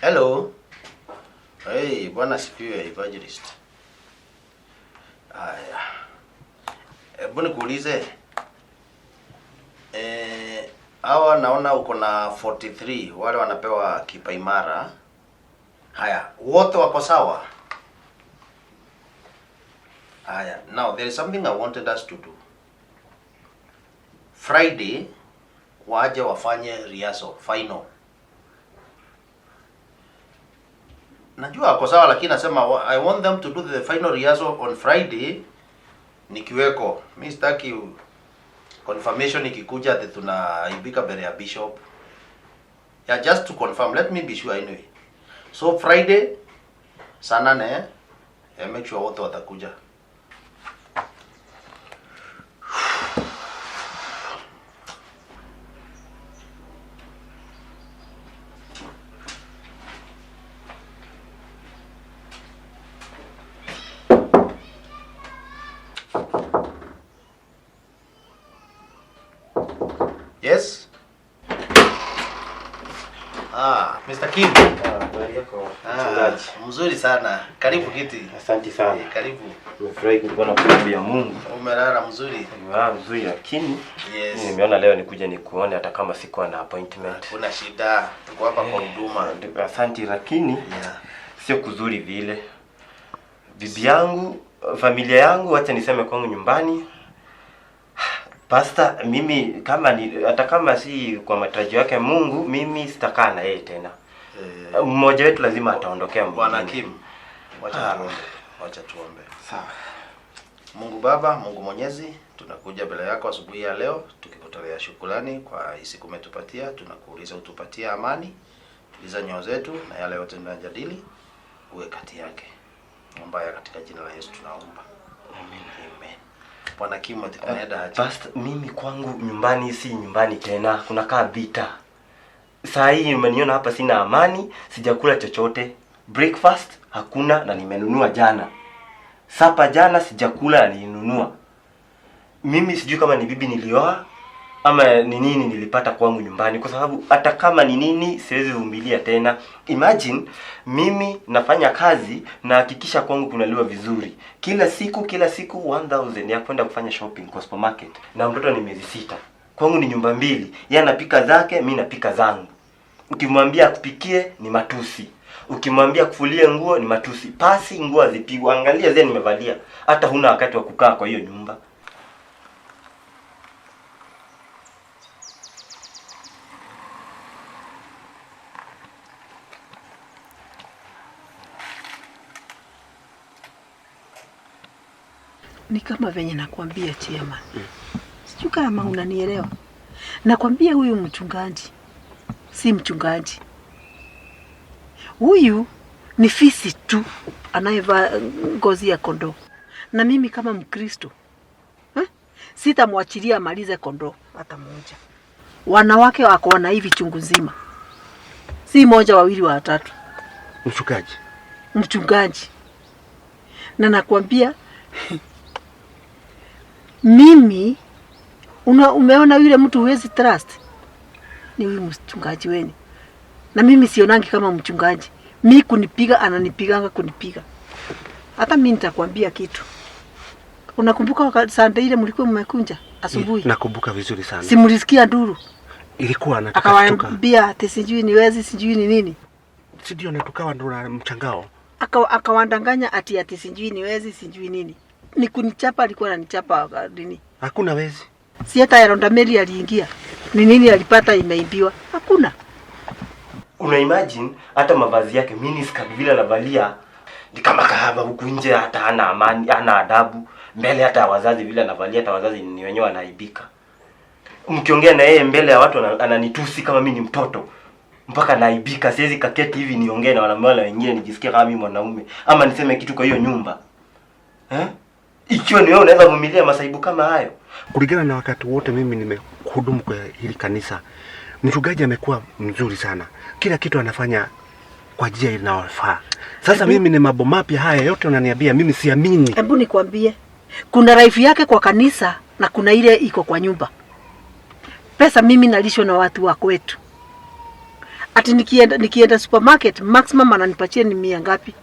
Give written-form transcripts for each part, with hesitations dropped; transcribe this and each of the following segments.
Hello. Hey, bwana asifiwe evangelist. Haya. Hebu nikuulize. Hawa naona uko na 43 wale wanapewa kipaimara. Haya, wote wako sawa? Haya, now there is something I wanted us to do. Friday waje wafanye rehearsal final. Najua wako sawa, lakini nasema I want them to do the final rehearsal on Friday nikiweko. Mi sitaki confirmation ikikuja ati tunaaibika mbele ya bishop. Yeah, just to confirm, let me be sure anyway. So Friday saa 8, make sure wote watakuja. Yes? Ah, Mr. Kim. Habari yako mchungaji? Mzuri sana. Karibu kiti. Asante sana. Karibu. Nimefurahi kukuona kwa sababu ya Mungu. Umelala mzuri? Nimelala mzuri lakini Yes. nimeona leo nikuje nikuone hata kama sikuwa na appointment. Hakuna shida. Tuko hapa kwa huduma. Asante lakini Yeah. sio kuzuri vile. Bibi yangu, familia yangu, wacha niseme kwangu nyumbani. Pastor, mimi kama ni hata kama si kwa matarajio yake Mungu, mimi sitakaa na yeye tena. Mmoja wetu lazima ataondokea mwingine. Bwana Kim, wacha Ah. tuombe. Wacha tuombe. Sawa. Mungu Baba, Mungu Mwenyezi, tunakuja mbele yako asubuhi ya leo tukikutolea shukrani kwa hii siku umetupatia. Tunakuuliza utupatie amani, tuliza nyoyo zetu na yale yote tunayojadili uwe kati yake. Ambaye katika jina la Yesu tunaomba. Amen. Amen. Bwana Kim, ati kunaenda aje? Pastor, mimi kwangu nyumbani si nyumbani tena, kunakaa vita. Saa hii umeniona hapa sina amani, sijakula chochote. Breakfast hakuna na nimenunua jana. Sapa jana sijakula na nilinunua. Mimi sijui kama ni bibi nilioa ama ni nini nilipata kwangu nyumbani, kwa sababu hata kama ni nini siwezi vumilia tena. Imagine mimi nafanya kazi na hakikisha kwangu kunaliwa vizuri kila siku, kila siku 1000 ya kwenda kufanya shopping kwa supermarket, na mtoto ni miezi 6. Kwangu ni nyumba mbili, yeye anapika zake, mi napika zangu. Ukimwambia akupikie ni matusi, ukimwambia akufulie nguo ni matusi, pasi nguo hazipigwa. Angalia zile nimevalia, hata huna wakati wa kukaa kwa hiyo nyumba. Ni kama venye nakwambia chairman. Sijui kama unanielewa. Nakwambia huyu mchungaji si mchungaji. Huyu ni fisi tu anayevaa ngozi ya kondoo. Na mimi kama Mkristo sitamwachilia amalize kondoo hata mmoja. Wanawake wako wana hivi chungu nzima, si moja, wawili, watatu. Mchungaji. Mchungaji. Na nakwambia mimi umeona yule mtu huwezi trust ni huyu mchungaji wenu. Na mimi sionangi kama mchungaji. Mi kunipiga ananipiganga kunipiga. Hata mimi nitakwambia kitu. Unakumbuka wakati Sunday ile mlikuwa mmekunja asubuhi? Nakumbuka vizuri sana. Si mlisikia nduru? Ilikuwa anataka kutoka. Akawaambia ati sijui ni wezi sijui ni nini. Si ndio na tukawa ndo na mchangao. Akawadanganya ati sijui ni wezi sijui nini. Ni kunichapa, alikuwa ananichapa nini? Hakuna wezi. Si hata Ronda Mary aliingia. Ni nini alipata imeimbiwa? Hakuna. Una imagine hata mavazi yake miniskirt vile anavalia ni kama kahaba huku nje, hata hana amani, hana adabu mbele hata ya wazazi vile anavalia, hata wazazi ni wenyewe wanaibika. Mkiongea na yeye mbele ya watu ananitusi kama mimi ni mtoto, mpaka naibika. Siwezi kaketi hivi niongee na wanaume wale wengine nijisikie kama mimi mwanaume ama niseme kitu kwa hiyo nyumba. Ikiwa ni wewe unaweza vumilia masaibu kama hayo? Kulingana na wakati wote mimi nimehudumu kwa hili kanisa, mchungaji amekuwa mzuri sana. Kila kitu anafanya kwa njia inayofaa. Sasa mimi ni mambo mapya haya yote unaniambia, mimi siamini. Hebu nikwambie, kuna life yake kwa kanisa na kuna ile iko kwa nyumba. Pesa mimi nalishwa na watu wa kwetu. Ati nikienda supermarket maximum ananipatia ni 100 ngapi?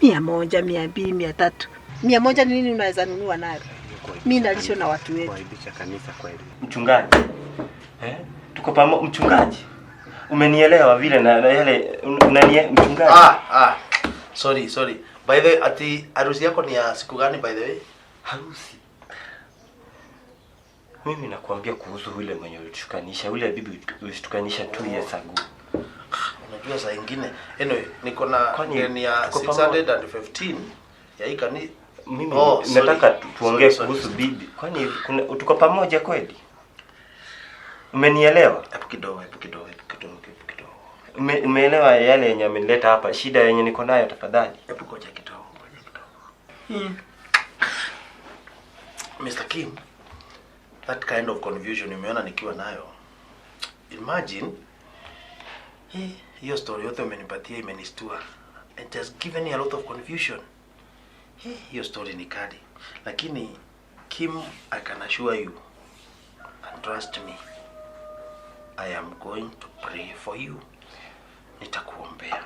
100, 200, 300. 100 ni nini unaweza nunua nayo? Mimi nalisho na watu wetu. Kuaibisha kanisa kweli. Mchungaji. Tuko pamoja mchungaji. Umenielewa vile na yale unanie mchungaji. Sorry. By the way, ati harusi yako ni ya siku gani by the way? Harusi. Mimi nakuambia kuhusu yule mwenye ulitukanisha, yule bibi ulitukanisha 2 years ago. Unajua saa nyingine. Anyway, niko na deni ya 615 ya hii kanisa. Mimi nataka tuongee kuhusu bibi. Kwani tuko pamoja kweli? Umenielewa? Hebu kidogo. Umeelewa yale yenye amenileta hapa, shida yenye niko nayo tafadhali. Hebu ngoja kidogo. Mr. Kim, that kind of confusion nimeona nikiwa nayo. Imagine hiyo story yote umenipatia imenistua. It has given me a lot of confusion. Hiyo story ni kali. Lakini Kim, I can assure you and trust me, I am going to pray for you. Nitakuombea.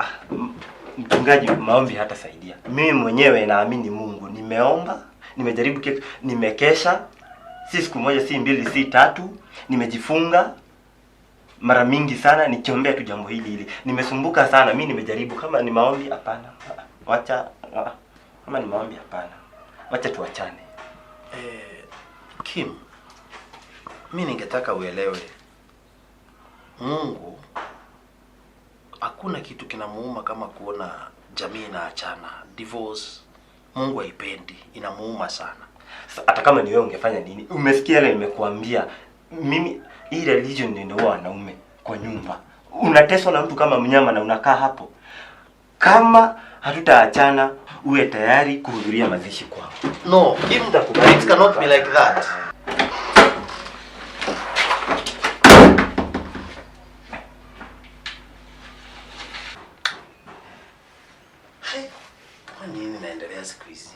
Mchungaji, maombi hatasaidia. Mimi mwenyewe naamini Mungu. Nimeomba, nimejaribu, nimekesha, si siku moja, si mbili, si tatu, nimejifunga mara mingi sana nikiombea tu jambo hili. Nimesumbuka sana. Mimi nimejaribu, kama ni maombi hapana. Wacha kama ni maombi hapana. Wacha tuachane. Kim, mimi ningetaka uelewe, Mungu hakuna kitu kinamuuma kama kuona jamii inaachana, divorce. Mungu haipendi, inamuuma sana. Hata kama ni wewe ungefanya nini? Umesikia ile nimekuambia. Mimi hii religion ndio inaua wanaume kwa nyumba. Unateswa na mtu kama mnyama na unakaa hapo. Kama hatutaachana, uwe tayari kuhudhuria mazishi kwangu. No, Kim, it cannot be like that. Kwa nini naendelea siku hizi?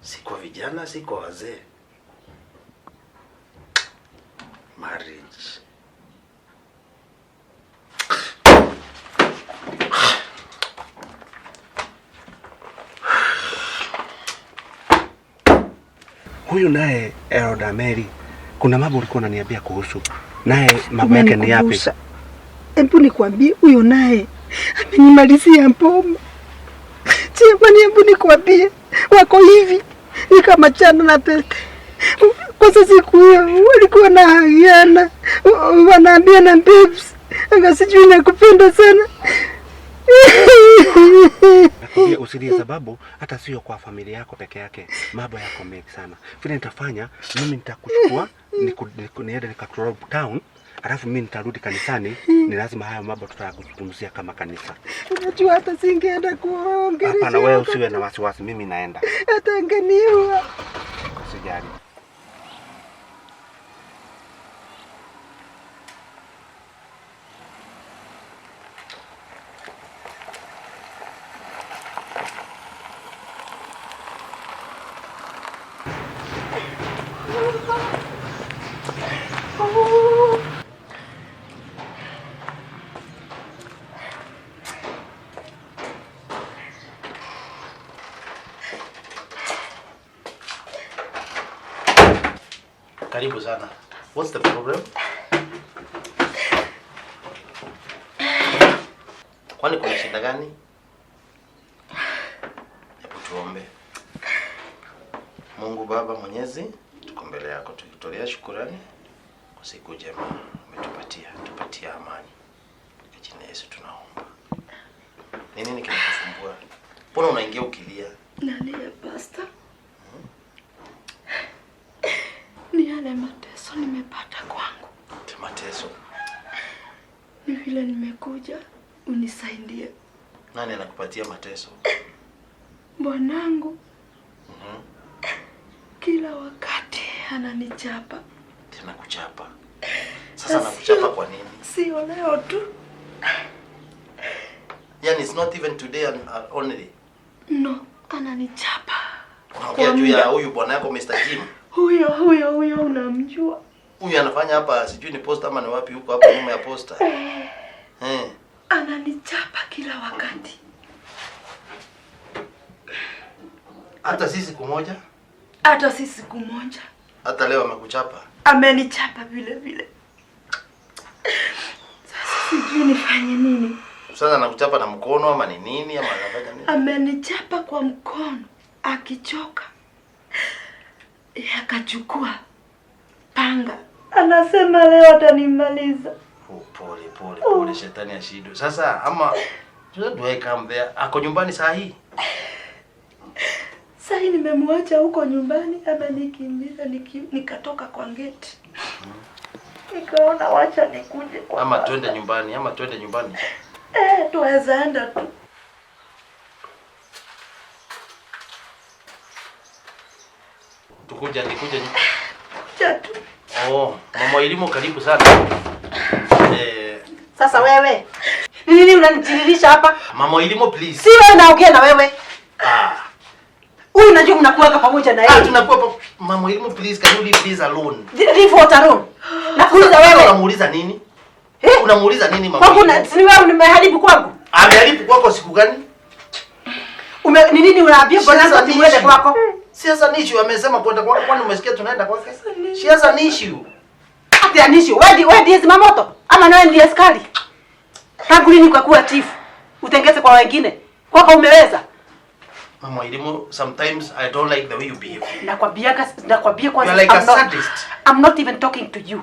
Si kwa vijana, si kwa wazee. Marriage. Huyu naye Elder Mary, kuna mambo ulikuwa unaniambia kuhusu. Naye mambo yake ni yapi? Hebu nikwambie, huyo naye amenimalizia mboma. Chemani, hebu nikwambie, wako hivi ni kama chana na pete. Kwanza siku hiyo walikuwa na hagiana, wanaambia na babes, anga sijui nakupenda sana. Nakwambia usilie, sababu hata sio kwa familia yako peke yake, mambo yako mengi sana. Vile nitafanya mimi, nitakuchukua niende nikatorob town, alafu mimi nitarudi kanisani. Ni lazima hayo mambo tutayazungumzia kama kanisa. Unajua hata singeenda kuongelesha. Hapana, wewe usiwe na wasiwasi, mimi naenda. Hata anganiua. Usijali. Karibu sana. What's the problem? Kwani kuna shida gani? Hebu tuombe. Mungu Baba Mwenyezi, tuko mbele yako tukitolea shukrani kwa siku njema umetupatia, tupatie amani. Kwa jina la Yesu tunaomba. Ni nini kinakusumbua? Mbona unaingia ukilia? Nalia, Pastor. Ni yale mateso nimepata kwangu. Mateso? Ni vile nimekuja unisaidie. Nani anakupatia mateso? Bwanangu. Kila wakati ananichapa. Tena kuchapa? Sasa anakuchapa kwa nini? Sio leo tu. Yani it's not even today and only. No, ananichapa. Unaongea juu ya huyu bwana yako Mr. Jim? Huyo unamjua. Huyu anafanya hapa sijui ni posta ama ni wapi huko hapo nyuma ya posta. Eh. Ananichapa kila wakati. Hata si siku moja, Hata si siku moja. Hata leo amekuchapa. Amenichapa vile vile. Sasa sijui nifanye nini. Sasa anakuchapa na mkono ama ni nini ama anafanya nini? Amenichapa kwa mkono akichoka. Akachukua panga. Anasema leo atanimaliza. Oh, pole pole pole, shetani ashindwe. Sasa ama do I come there? Ako nyumbani saa hii? Sasa nimemwacha huko nyumbani, amenikimbiza nikatoka kwa gate. Nikaona wacha nikuje kwa Ama baba. twende nyumbani, ama twende nyumbani. Tuweza enda tu. Tukuja nikuje. Kuja tu. Oh, mama elimu karibu sana. Sasa wewe ni nini unanitiririsha hapa? Mama elimu please. Si wewe naongea na wewe. Ah. Huyu unajua mnakuwa pamoja na Ah, yeye. tunakuwa mama elimu please, can you leave this alone? Leave what alone. Nakuuliza Sasa wewe. unamuuliza nini? Eh? Unamuuliza nini mama? Kwangu Elimu? na si wewe umeharibu kwangu? Ameharibu kwako siku gani? Ni nini unaambia bwana She has wangu an uende issue. kwako? She has an issue, amesema kwenda kwako, kwani umesikia tunaenda kwake? She has an issue. Ati an issue. Wewe ndiye zimamoto ama nawe ndiye askari? Tangu lini ukakuwa chief? Utengeze kwa wengine. Kwako umeweza? Mama elimu, sometimes I don't like the way you behave. Nakwambia kwanza You are like a I'm not, sadist. I'm not even talking to you.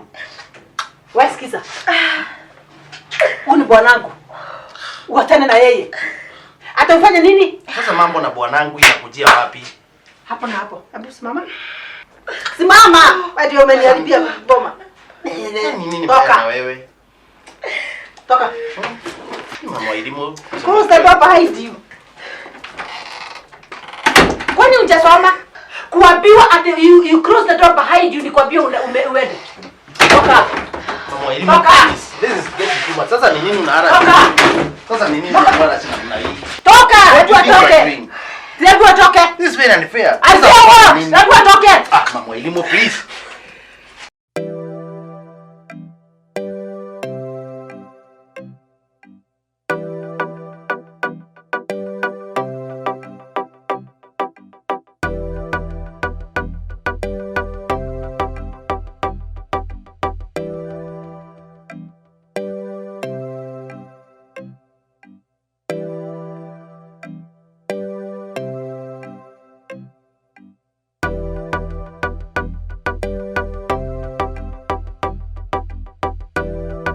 Wewe sikiza. Huyu ni bwanangu. Uachane na yeye. Hata ufanye nini? Sasa mambo na bwanangu inakujia wapi? Hapo na hapo. Hebu simama. Simama. Wewe ndio umeniharibia boma. Ni nini mbaya na Toka. wewe? Toka. Mama elimu. Close the door behind you. Kwani hujasoma? Kuambiwa ati you close the door behind you ni kuambiwa uende. Toka. Mama elimu Toka. please. This is getting too much. Sasa ni nini unahara? Toka. Sasa ni nini unahara namna hii? Toka. What Hebu do you think you are atoke. doing? Hebu atoke. This is very unfair. I Sasa say what? nini? Hebu atoke. Ah, mama elimu please.